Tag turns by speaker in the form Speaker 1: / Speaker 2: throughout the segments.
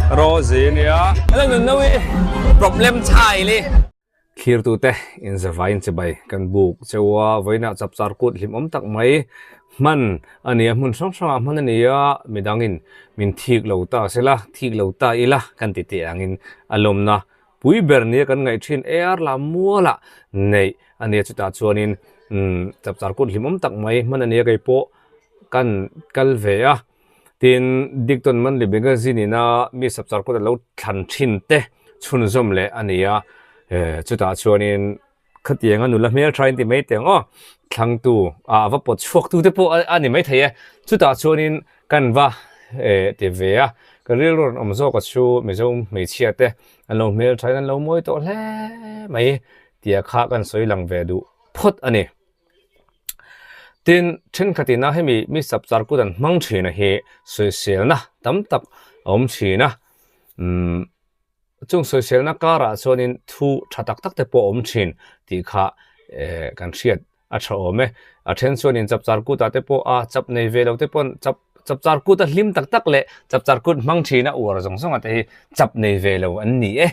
Speaker 1: Rosie nia. Hello Nunnawi problem chai li. Thlirtute inzavain chibai kan buk cheu a, vawiinah chapchar kut hlimawm tak mai hman a ni a, hmun hrang hrangah hman a ni a, midangin min thik lo ta sela, thik lo ta ila kan ti teh angin a lawmna pui ber nia kan ngaih thin ar lam mualah neih a ni a, chutah chuanin chapchar kut hlimawm tak mai hman a ni a, keipawh kan kal ve a. Tin, Dickton Monthly Magazine ina mi Sapchar kut a lo thlan thin te chhunzawm leh a ni a, chutah chuanin khatianga nula hmeltha in ti mai teh ang aw, thlangtu ah va pawt chhuak tu te pawh a ni maithei e, chutah chuanin kan va ti ve a, ka rilru rawn awm zawk a chu Mizo hmeichhia te an lo hmeltha in an lo mawi tawh hle mai tia kha kan sawi lang ve duh phawt a ni. Tin, thenkhatin a hemi mi Sapchar kut an hmang thin a hi sawiselna tam tak a awm thin a, umm chung sawiselna karah chuanin thu tha tak tak te pawh a awm thin tih kha eh kan hriat a tha awm e. A then chuanin Chapchar kutah te pawh a chap nei ve lo te pawn chap Chapchar kut a hlim tak tak leh Chapchar kut hmang thin a uar zawng zawng a te hi chap nei ve lo an ni e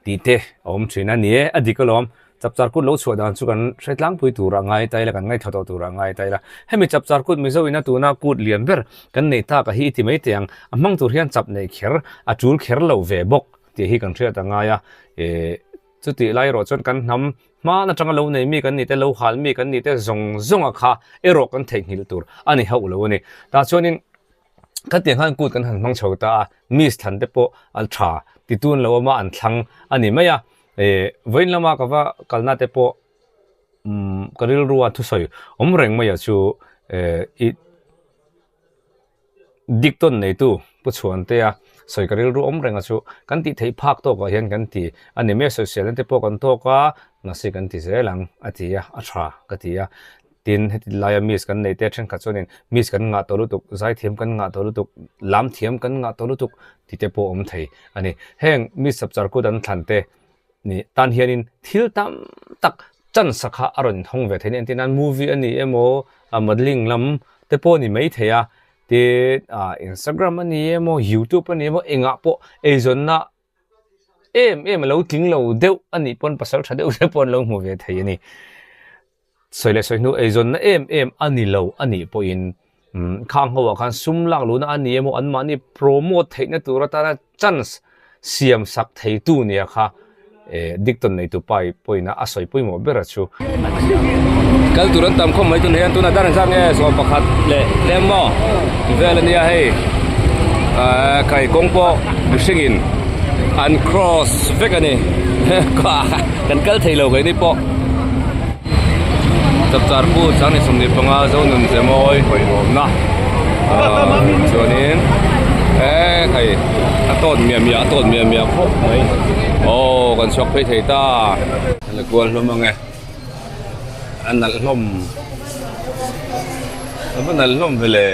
Speaker 1: tih te a awm thin a ni e, a dik alawm. Chapchar kut lo chhuah dan chu kan hre tlangpui turah ngai ta ila, kan ngaithla tawh turah ngai ta ila. Hemi Chapchar kut Mizo ina tuna kut lian ber kan neih tak a hi i ti mai teh ang, a hmang tur hian chap neih kher a tul kher lo ve bawk tih hi kan hriat a ngai a. Eh, chutih lai erawh chuan kan hnam hman atanga lo nei mi kan nih te, lo hal mi kan nih te zawng zawnga kha erawh kan theihnghilh tur a ni hauh lo a ni. Tah chuanin Khatiang khan kut kan han hmang chho ta a, miss thlan te pawh a tha ti tun lo awm a, an thlang a ni mai a. Eh, vawiin lama ka va kalna te pawh umm ka rilrua thusawi awm reng mai a chu eh i dik tawn neitu Pu Chhuantea sawi ka rilru awm reng a chu kan tih theih phak tawkah hian kan ti a ni mai a, sawiselna te pawh kan tawk a, mahse kan ti zel ang a ti a, a tha ka ti a. Tin, heti laia miss kan nei te thenkhat chuanin miss kan ngah tawh lutuk, zaithiam kan ngah tawh lutuk, lam thiam kan ngah tawh lutuk tih te pawh awm thei a ni. Heng miss chapchar kut an thlan te nih tan hianin thil tam tak chance kha a rawn inhawng ve thei a ni. Entir nan movie a ni emaw, modelling lam te pawh a ni mai thei a, tin Instagram a ni emaw, youtube a ni emaw engah pawh eizawnna em em a lo tling lo deuh a nih pawn pasal tha deuh te pawh an lo hmu ve thei a ni. Sawi leh sawi hnu eizawnna em em a ni lo a nih pawhin umm khang ho ah khan sum lak luhna a ni emaw anmahni promote theihna tur atana chance siam sak theitu nia kha eh Dickton neitu pa pawhin a sawi pawimawh ber a chu. Kal tur an tam khawp mai tun hian tuna dar engzat nge 11 leh tlem maw vel ania hei ahh kai kawng pawh mihring in an cross vek ani kan kal thei lo keini pawh chapchar kut sang 25 zonun che mawi hawihhawmna ahh chuanin eee hei a tawt miah miah a tawt miah miah khawp mai aw kan chhuak phei thei ta. A la kual hlawm ang e a nalh hlawm a va nalh hlawm ve le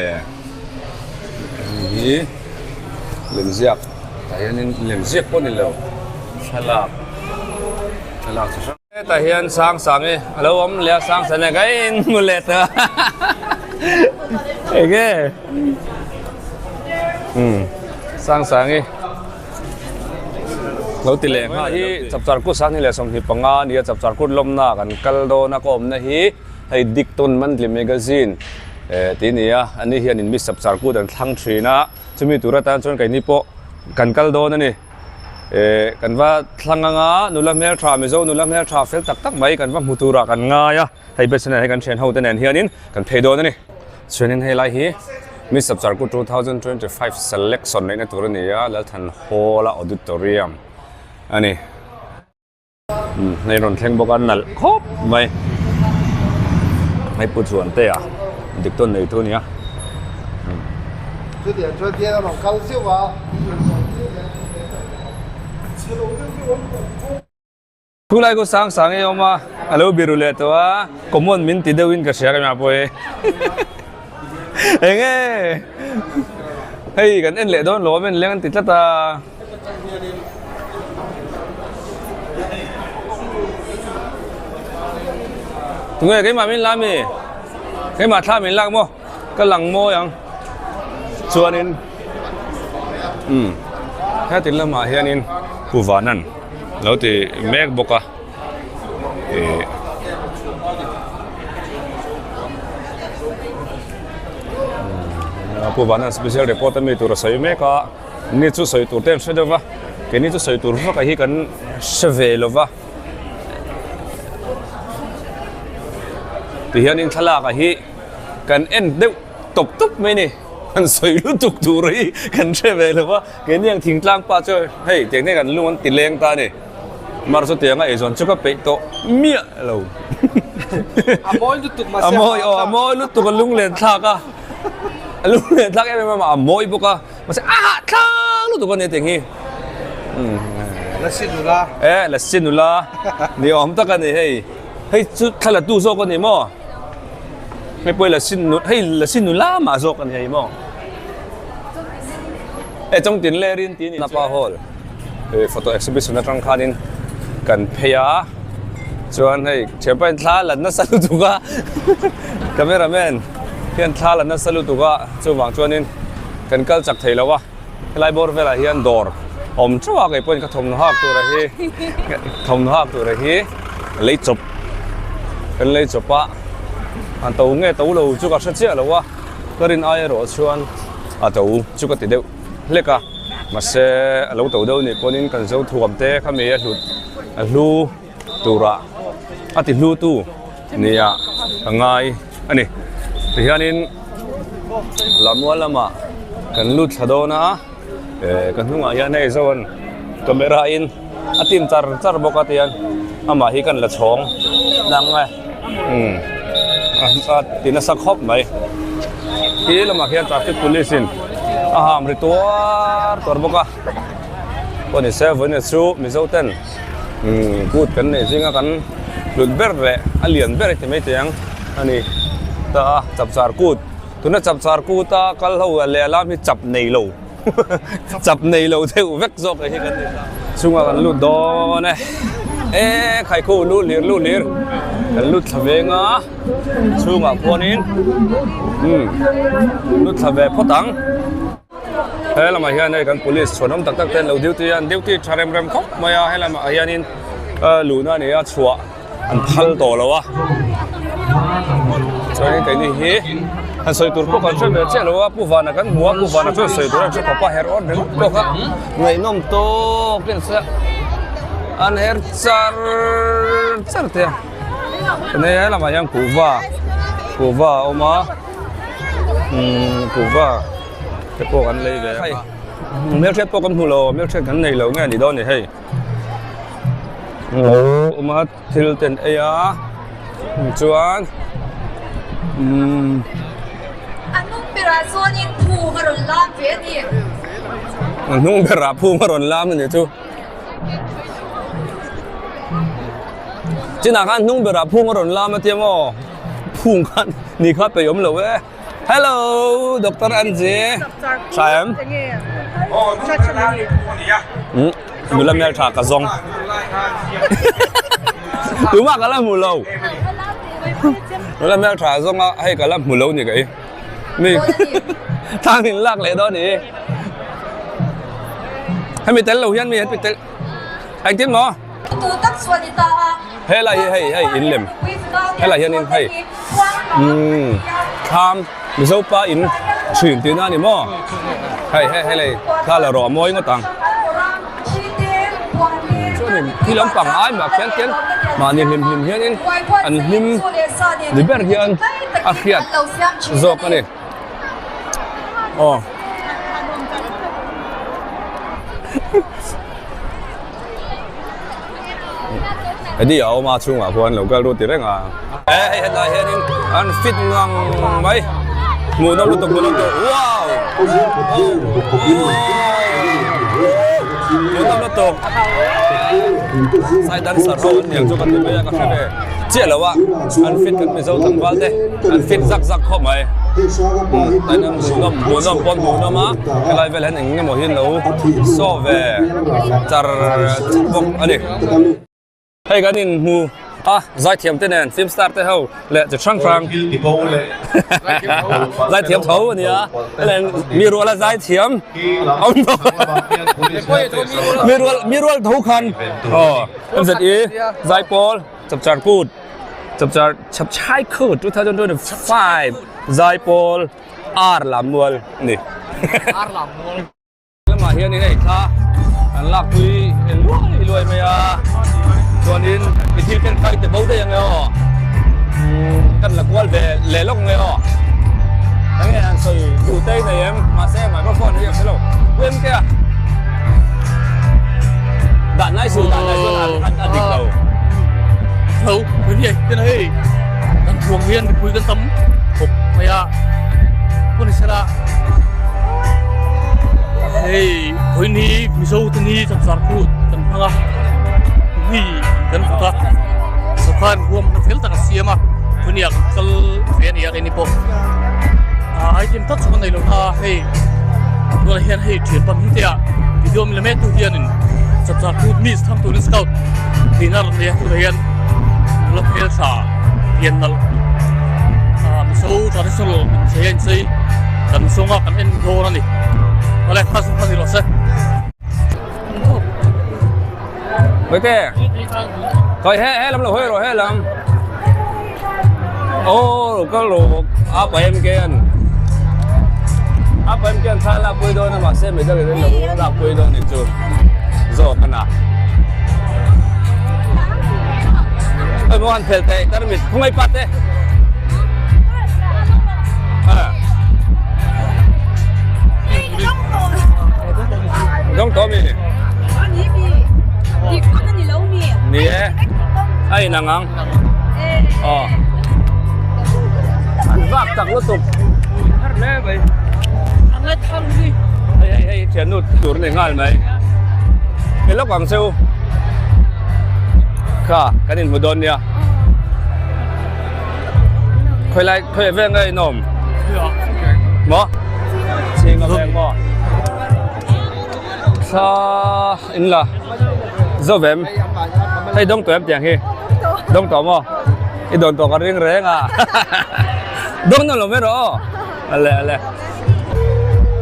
Speaker 1: hei hi lemziak tah hianin lemziak pawh a ni lo thlalak thlalak chi hrang hetah hian sang sang hi a lo awm leh a sang sang hian ka inhmu leh ta enge umm sang sang hi. Lo ti leh nghal hi Chapchar kut 2025 a nia Chapchar kut lawmna kan kal dawn a ka awmna hi hei Dickton Monthly Magazine eh tih a ni a ani hianin mi Chapchar kut an thlang thin a chumi tur atan chuan keini pawh kan kal dawn a ni eh kan va thlang anga nula hmeltha Mizo nula hmeltha fel tak tak mai kan va hmu turah kan ngai a. Hei Bethlehem hi kan thian ho te nen hianin kan phei dawn a ni. Chuanin hei lai hi Miss Sapcharku 2025 selection neihna tur a ni a, Lalthan Hall a auditorium a ni. Umm hei rawn thleng bawk a nalh khawp mai. Hei Pu Chuantea dik tawn nei thu a ni a.
Speaker 2: Chutiang chuan bial a rawn kal zeuh a.
Speaker 1: Khulai khu sang sang hi a awm a, a lo biru leh tawh a, common min ti deuhin ka hria ka mah pawh hi eng nge hei kan en leh dawn lo a en leng an ti tlat a. Tunge keimah min la mi? Keimah thla min lak maw? Ka lang mawi ang chuanin umm. Heti lamah hianin Pu Vanan lo ti mek bawk a ih Pu Vanan special report a mi tur a sawi mek a ni chu sawi tur te an hre deuh va keini chu sawi tur vak a hi kan hre ve lo va. Tihianin thlalak ah hi kan en deuh tawp tawp mai a ni kan sawi lutuk tur hi kan hre ve lo va keini ang thingtlang pa chu hei tiang hian kan lung an ti leng ta a ni mar chu tiang a eizawn chu ka peih tawh miah lo
Speaker 2: a mawi lutuk mahse
Speaker 1: a mawi aw a mawi lutuk a lunglen thlak a a lunglen thlak em em a a mawi bawk a mahse a hahthlak lutuk a ni tiang hi.
Speaker 2: Lasi nula.
Speaker 1: E lasi nula ni awm tak a ni hei. Hei chu thla la tu zawk a ni maw? Hei pawh hi lasi nu hei lasi nula mah zawk a ni hei maw? E chawngtin ler in tih a ni Napa Hall e photo exhibition atang khanin kan phei a chuan hei thianpa in thla la nasa lutuk a cameraman hian thla la nasa lutuk a chuvang chuanin kan kal chak thei lo a. Helai bawr velah hian dawr awm teuh a kei pawhin ka thawmhnaw hak tura hi thawmhnaw hak tura hi lei chawp kan lei chawp a a to nge to lo chu ka hre chiah lo a ka rin ai erawh chuan a to chu ka ti deuh hlek a mahse a lo to deuh nih pawhin kan zo thuam te kha mi a hlut a hlu tura a ti hlu tu nia ka ngai a ni tihianin Lamua lamah kan lut thla dawn a eh ka hnungah hian hei zawn camera in a tim char char bawk a tihian amah hi kan la chhawng nang e umm a ti nasa khawp mai khi lamah khian traffic police in a ham ri tuar tuar bawk a pawh ni se vawiin chu Mizo ten umm kut kan neih zinga kan hlut ber leh a lian ber ti mai thei ang a ni ta a chapchar kut tuna chapchar kut a kal ho leh a lam hi chap nei lo chap nei lo deuh vek zawk hi kan ni ta chungah kan lut dawn e e khaikhu lu lir lu lir kan lut thla veng a chhungah khuanin umm lut thla ve phawt ang. He lamah hian hei kan police chhuanawm tak tak te an lo duty a an duty tha rem rem khawp mai a he lamah hianin luhna a ni a chhuah an phal tawh lo a chuanin keini hi han sawi tur pawh kan hre ve chiah lo a pu vana kan hmu a pu vana chuan sawi tur a hre khawp a her awt ringawt bawk a ngaihnawm tawk in se an her char char te a he lamah hian kuhva kuhva a awm a. Umm kuhva te pawh kan lei ve a hmelhriat pawh kan hmu lo hmelhriat kan nei lo nge a ni dawn a ni hei lo awm a thil te an ei a chuan umm
Speaker 3: A hnung berah chuanin phung a rawn lam ve a ni.
Speaker 1: A hnung berah phung a rawn lam a ni chu. Chinah khan hnung berah phung a rawn lam a tia maw? Phung khan ni kha pe awm lo e. Hello Doctor Anji. Tha em? Um nula hmel tha ka zawng. Tumah ka la hmu lo. Nula hmel tha zawng a hei ka la hmu lo ni ka i. Mi thang in lak leh dawn ni. Hemi tel lo hian mi hemi tel engtin maw?
Speaker 3: Tu tak chuan i ta a.
Speaker 1: Helai hi hei hei in lem helai hianin hei umm thlam Mizo pa in thin tihna a ni maw hei hei helai thla la rawh a mawi ngawt ang chuanin khi lampang ai mah khian khian mahni hlim hlim hianin an hlim ni ber hian a hriat zawk a ni. Aw. Heti a awm a chhungah khuan lo kal ru ti reng a. E hei hetlai hianin an fit ngang mai. Hmuhnawm lutuk hmuhnawm lutuk. Wow! Hmuhnawm lutuk. Sai dancer ho an niang chu ka ti mai a ka hre ve chiah lo a. An fit kan Mizo tlangval te an fit zak zak khawp mai. Tain an hmuhnawm hmuhnawm pawn hmuhnawm a helai vel hian eng emaw hi an lo saw ve char char bawk a ni. Hei kan inhmu. a zaithiam te nen film star te ho leh chi hrang hrang zaithiam tho a nia mi ruala zaithiam awm bawk mi rual mi rual tho khan aw MZE zaipawl chapchar kut chapchar chapchai kut 2025 zaipawl ar lam mual a ni
Speaker 2: ar lam mual
Speaker 1: Lamah hianin hei thla an lakpui en luai luai mai a chuanin mi thil ken khai te bo daih ang e aw kan la kual ve leh lawk ang e aw enge an sawi duh te nei em mahse microphone hi a hre lo em ke a dah nai su dah nai chuan a dik lo
Speaker 4: Hello, hei hi hei hei kan thuang hian mipui kan tam khawp mai a pawn sela hei vawiin hi Mizo te ni chapchar kut kan hmang a mi kan vut a sawrkar huam na fel tak a siam a khawniah kan kal ve a ni a keini pawh ah item tak chu kan nei lo na hei tunah hian hei thian pam hi te ah video min la mek tu hianin chapchar kut miss tham turin scout nihna a rawn nei a tunah hian nula hmeltha pian nalh ah Mizo traditional inchei a inchei kan zawnga kan en dawn a ni awle hma chu hma ni rawh se.
Speaker 1: Mate Khoi he he lam lo hoi ro he lam Oh ka lo a pa em ke an a pa em ke an thla lak pui dawn a mahse medal in lo lak pui dawn ni chu zawk ana Oi mo han phel te tar mit khungai pa te Dawng tawh mi? Ni e. A inang ang. Aw. An vak tak lutuk. Har hle mai. Hei hei hei thiannu tur ni nghal mai. Ke lawk ang cheu. Kha kan inhmu dawn nia. Khoi lai khoi veng nge in awm? Maw? Chhing a veng maw? Thla in la zo vem. Hei dawng tawh em tiang hi? Dawng tawh maw? I dawn tawh ka ring reng a. Dawng na lo mai rawh aw. Ale ale.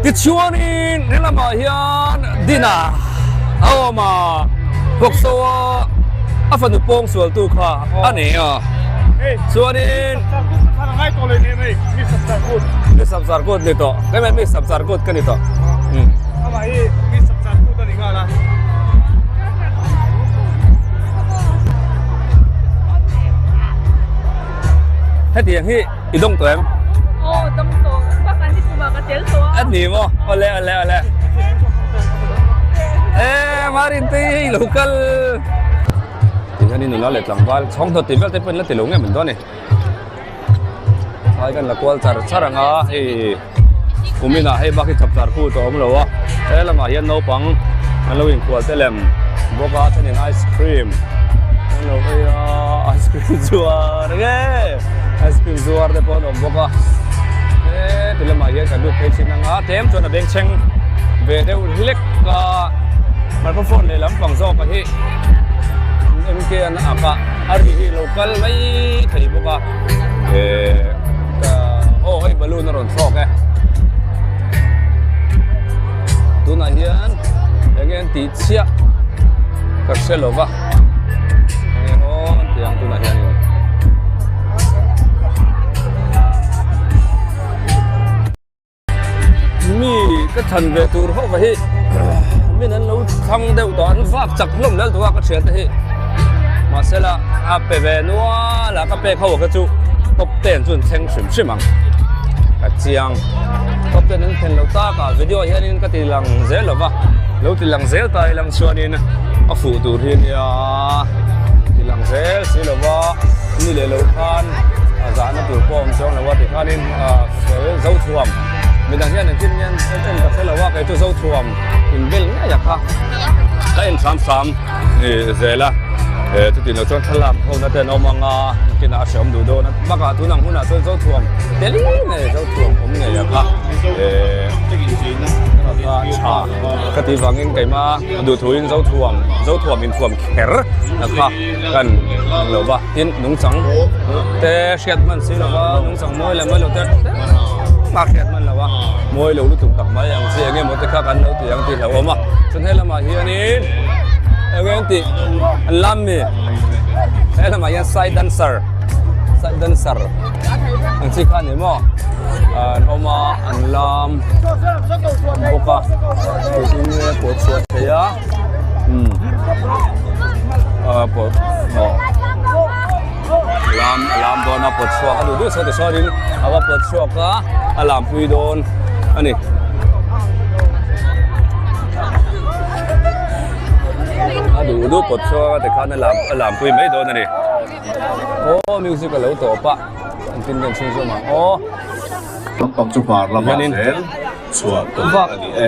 Speaker 1: Tichuanin he lamah hian Dina a awm a, Bawksawa a fanu pawng sualtu kha a ni a. Chuanin Mi Sapchar Kut ni tawh, keimah mi Sapchar Kut ka ni tawh. Hetiang hi i dawng tawh em?
Speaker 3: Aw dawng tawh, bakah ni tumah ka tel tawh a.
Speaker 1: A ni maw? Awle awle awle. E Marin te hei lo kal. Ti hian i nula leh tlangval chhawng hnawt tih vel te pawhin la ti lo nge min dawn ni. Thai kan la kual char char ang a hei kuminah hei bak hi chap char khu tawh a awm lo a he lamah hian naupang an lo inkual te lem bawk a thenin ice cream an lo ei a ice cream zuar nge ice cream zuar te pawh an awm bawk a he ti lamah hian kan lut phei thin ang a tlem chuan a bengchheng ve deuh hlek a microphone leh lampang zawk a hi MK an ak a. A ri hi lo kal mai thei bawk a eh aw hei balloon a rawn thlawk e tunah hian eng nge an tih chiah ka hre lo va eng nge aw an tih ang tunah hianin. Mi ka chhan ve tur ho va hi min an lo thlang deuh tawh an vak chak hlawm lel tawh a ka thian te hi mahse la a pe ve nual a ka pek ho kha chu top ten chu an thleng hrim hrim ang ka chiang top ten an thlen loh tak a video ah hianin ka ti lang zel lo va lo ti lang zel ta ilang chuanin a fuh tur hi ania ti lang zel si lo va ni leh lo khan a zahna tur pawh a awm chuang lo a tikhanin. Fel Zothuam midang hian engtin nge an en ka hre lo a kei chu Zothuam in bel ngei a kha ka en hram hram zel a. Chuti lo chuan thlalak ho na te an awm ang a, nakinah a hreawm duh dawn a, bakah tun ang hunah chuan Zothuam tel ngei Zothuam awm ngei ang a, kha tha ka tih vangin keimah duhthuin Zothuam Zothuam inthuam kher na kha kan lo va, tin nungchang te hriat hman si lo va, nungchang mawi leh mawi lo te a hriat hman lo a, mawi lo lutuk tak mai ang chi eng emaw te kha kan lo ti ang tih hlauhawm a, chuan he lamah hianin eng eng tih an lam mi he lamah hian side dancer side dancer ang chi kha a ni maw an awm a an lam bawk a tin nge pawh chhuah thei a umm ah pawh aw lam a lam dawn a pawt chhuak a duh duh saw tichuanin a va pawt chhuak a a lam pui dawn a ni. A duh duh pawt chhuak a tikhan a lam a lam pui mai dawn a ni. Aw music a lo tawp a engtin nge an chhunzawm ang aw.
Speaker 5: Lampang chu hmar lamah zel chhuah tawh a ni e.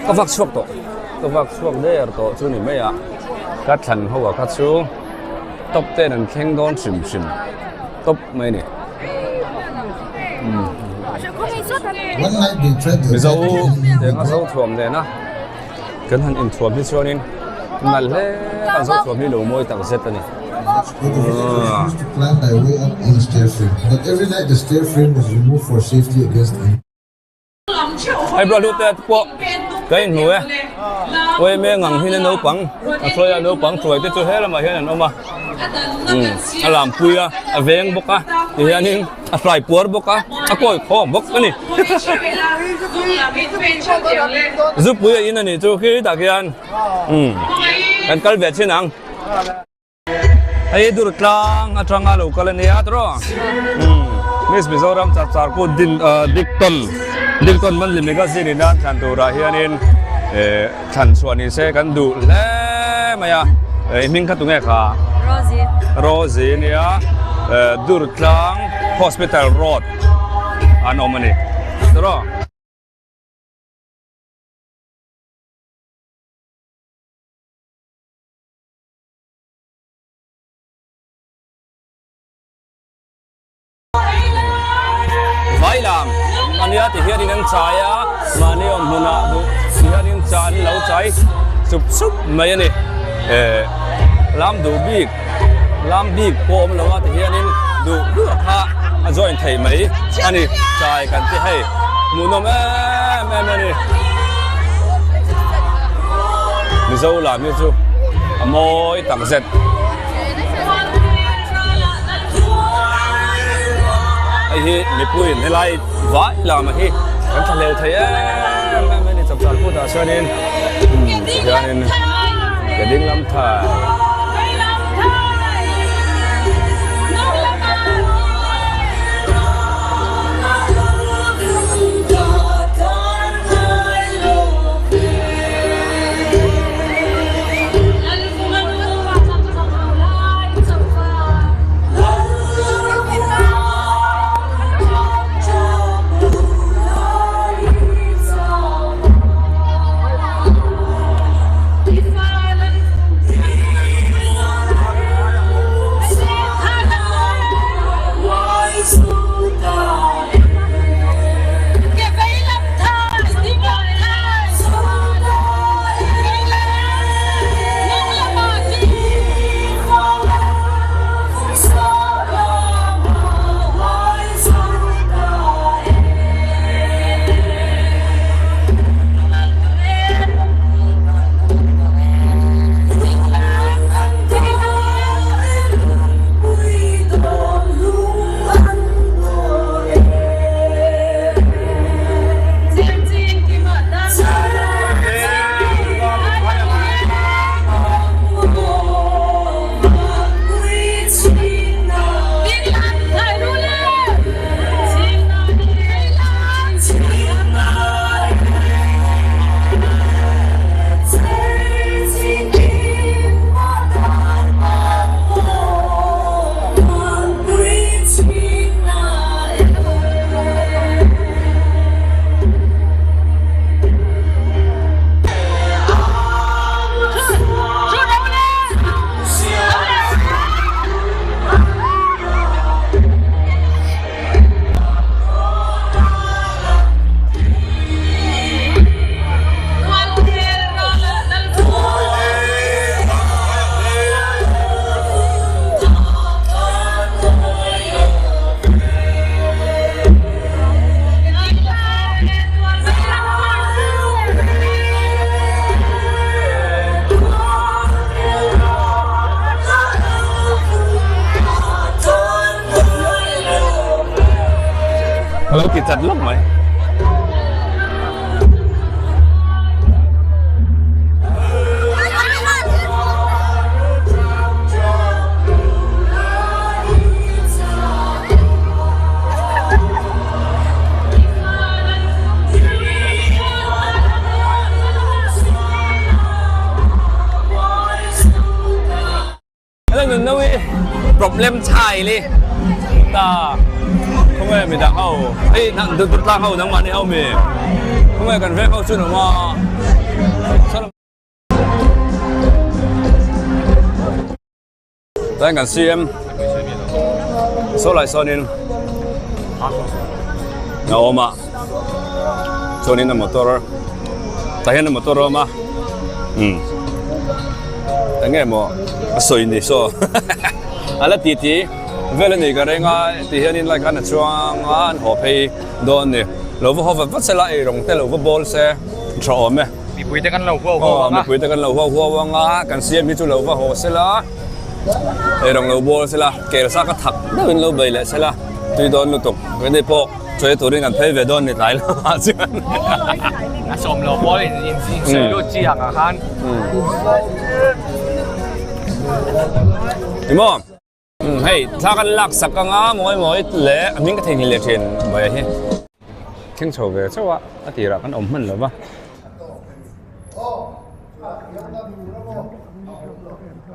Speaker 1: Ka vak chhuak tawh ka vak chhuak der tawh chu ni mai a ka thlan ho a kha chu top ten an thleng dawn hrim hrim top mai a ni. Mizo eng a zo thuam nena kan han inthuam hi chuanin nalh hle kan zo thuam hi lo mawi tak zet a ni. Hei bula lut te pawh ka inhmu e Uaime ngang hian naupang a hruai a naupang hruai te chu he lamah hian an awm a a lampui a a veng bawk a ti hianin a hrai puar bawk a a kawi khawm bawk a ni zupui a in a nih chu khi tah khian kan kal ve chin ang. Hei dur tlang atanga lo kal a nia tawh Miss Mizoram chapchar kut din Diktawn Diktawn Monthly Magazine in a thlan turah hianin eh thlan chhuah ni se kan duh hle mai a i hming kha tunge kha
Speaker 3: Rosie
Speaker 1: Rosie nia dur tlang Hospital Road an awm a ni tawh. Vailam ania ti hianin an chai a mahni awm hmunah duh ti hianin cha an lo chai sup sup mai a ni eh lam duh bik lam bik pawh awm lo a ti hianin duh duh a kha a join theih mai a ni chai kan ti hei hmuhnawm em em a ni Mizo lam hi chu a mawi tak zet. Hei hi mipuiin helai vai lam hi kan thlahlel thei em em a ni chapchar kutah chuanin tihianin ke ding lam thai. Ka lo ti chat lawk mai. Hello Nunnawi problem chai li ta khawnge midang ho hei Durtlang ho nangmahni ho mi khawnge kan veng ho chu an awm a. Chuan kan CM saw lai sawnin a awm a chuanin a motor tah hian a motor a awm a umm eng nge maw a sawi ni saw a la ti ti vel a ni ka reng a ti hianin lai khan a chuang a an haw phei dawn a ni lo va haw vat vat sela eirawng te lo va bawl se tha awm e.
Speaker 2: Mipui te kan lo huau huau ang a.
Speaker 1: Mipui te kan lo huau huau ang a, kan siam hi chu lo va haw sela, eirawng lo bawl sela, kel sa ka thak deuhin lo bei leh sela, tui dawn lutuk. Keini pawh chawi turin kan phei ve dawn ni tlai lamah chuan.
Speaker 2: A sawm lo pawl in insawi lut chi ang ah khan.
Speaker 1: Ni maw? Hei thla kan lak sak anga mawi mawi leh a hming ka theihnghilh leh thin Bawiha hi. Thleng chho ve chauh a, a tirah kan awm hman lo va.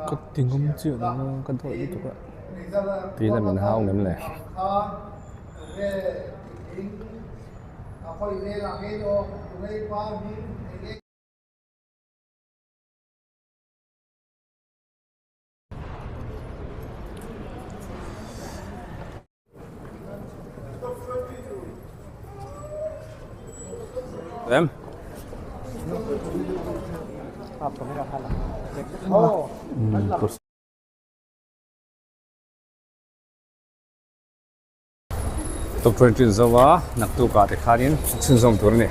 Speaker 1: Ka ti ngawm chiah lo a, ka dawih lutuk a, tui la min hau ngem le. Em? Top 20 zo a naktuk ah te khanin chhunzawm tur a ni.